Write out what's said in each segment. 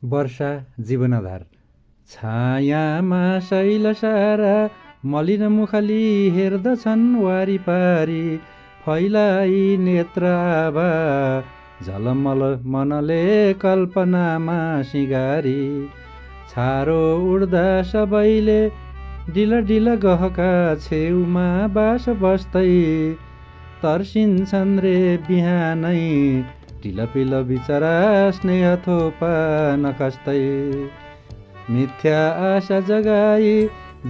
वर्षा जीवनाधार। छायामा शैल सारा मलिन मुखली हेर्दछन् वारिपारी, फैलाई नेत्र आभा झलमल मनले कल्पनामा सिँगारी। छारो उड्दा सबैले डिल डिल गहका छेउमा बास बस्दै तर्सिन्छन् रे बिहानै टिलपिल बिचरा स्नेह थोपा नखस्दै। मिथ्या आशा जगाई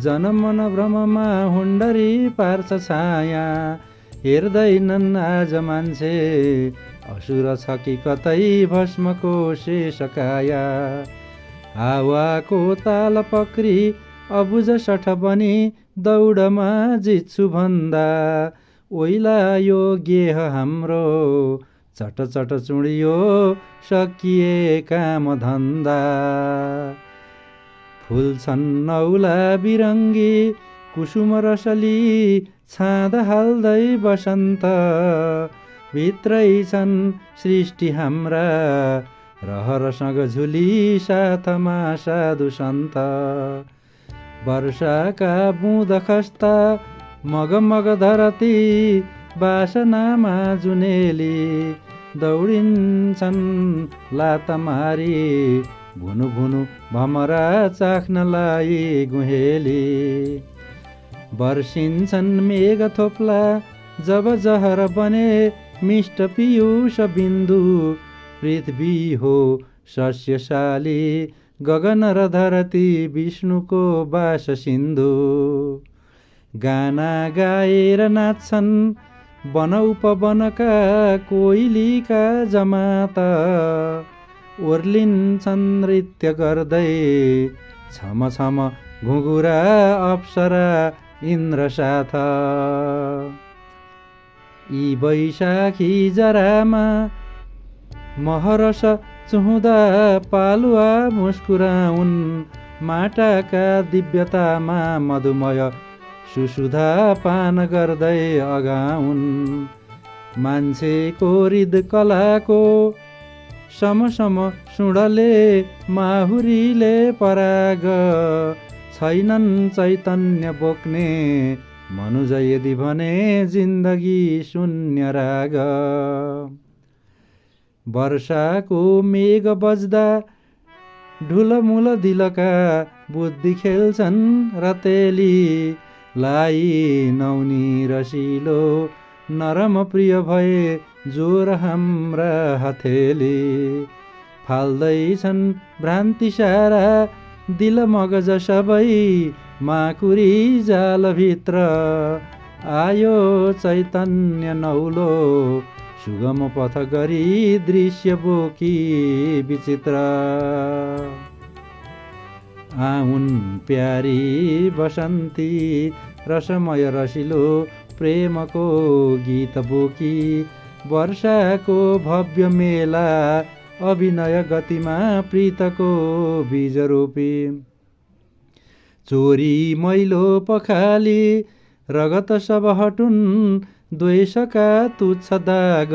जनमन भ्रममा हुन्डरी पार्छ छाया, हेर्दैनन् आज मान्छे असुर छ कि कतै भस्मको शेष काया। हावाको ताल पक्री अबुझ सठ बनी दौडमा जित्छु भन्दा ओइला यो गेह हाम्रो चट चट चुडियो सकिए काम धन्दा। फुल्छन् नौला बिरङ्गी कुसुम रसली छाँद हाल्दै बसन्त, भित्रै छन् सृष्टि हाम्रा रहरसँग झुली साथमा साधु सन्त। वर्षाका बुँद खस्ता मगमग धरती बासनामा जुनेली, दौडिन्छन् लाता मारी भुनु भुनु भमरा चाख्नलाई गुहेली। वर्षिन्छन् मेघ थोप्ला जब जहर बने मिष्ट पियूष बिन्दु, पृथ्वी हो सस्यशाली गगन र धरती विष्णुको बास सिन्धु। गाना गाएर नाच्छन् वन उपवनका कोइलीका जमात, ओर्लिन्छन् नृत्य गर्दै छम छम घुँघुरा अप्सरा इन्द्र साथ। यी बैशाखी जरामा महरस चुहुँदा पालुवा मुस्कुराउन्, माटाका दिव्यतामा मधुमय सुसुधा पान गर्दै अगाउन्। मान्छेको हृद कलाको समसम सुडले माहुरीले पराग, छैनन् चैतन्य बोक्ने मनुज यदि भने जिन्दगी शून्य राग। वर्षाको मेघ बज्दा ढुलमुल दिलका बुद्धि खेल्छन् रतेली, लाई नौनी रसिलो नरम प्रिय भए जोर हाम्रा हथेली। फाल्दैछन् भ्रान्ति सारा दिल मगज सबै माकुरी जालभित्र, आयो चैतन्य नौलो सुगम पथ गरी दृश्य बोकी विचित्र। आउन् प्यारी बसन्ती रसमय रसिलो प्रेमको गीत बोकी, वर्षाको भव्य मेला अभिनय गतिमा प्रीतको बीज रोपी। चोरी मैलो पखाली रगत सब हटुन् द्वेषका तुच्छ दाग,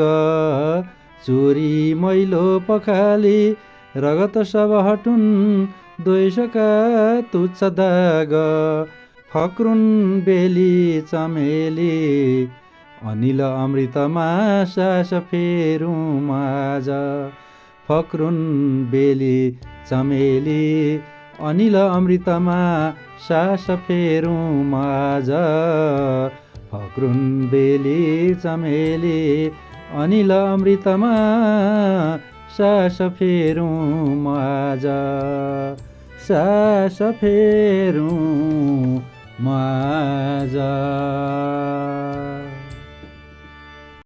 चोरी मैलो पखाली रगत सब हटुन् द्वेषका तुच्छ दाग। फक्रुन् बेली चमेली अनिल अमृतमा सास फेरौँ माझ, फक्रुन् बेली चमेली अनिल अमृतमा सास फेरौँ माझ। फक्रुन् बेली चमेली अनिल अमृतमा सास फेरौँ माझ, सास फेरौँ माझ।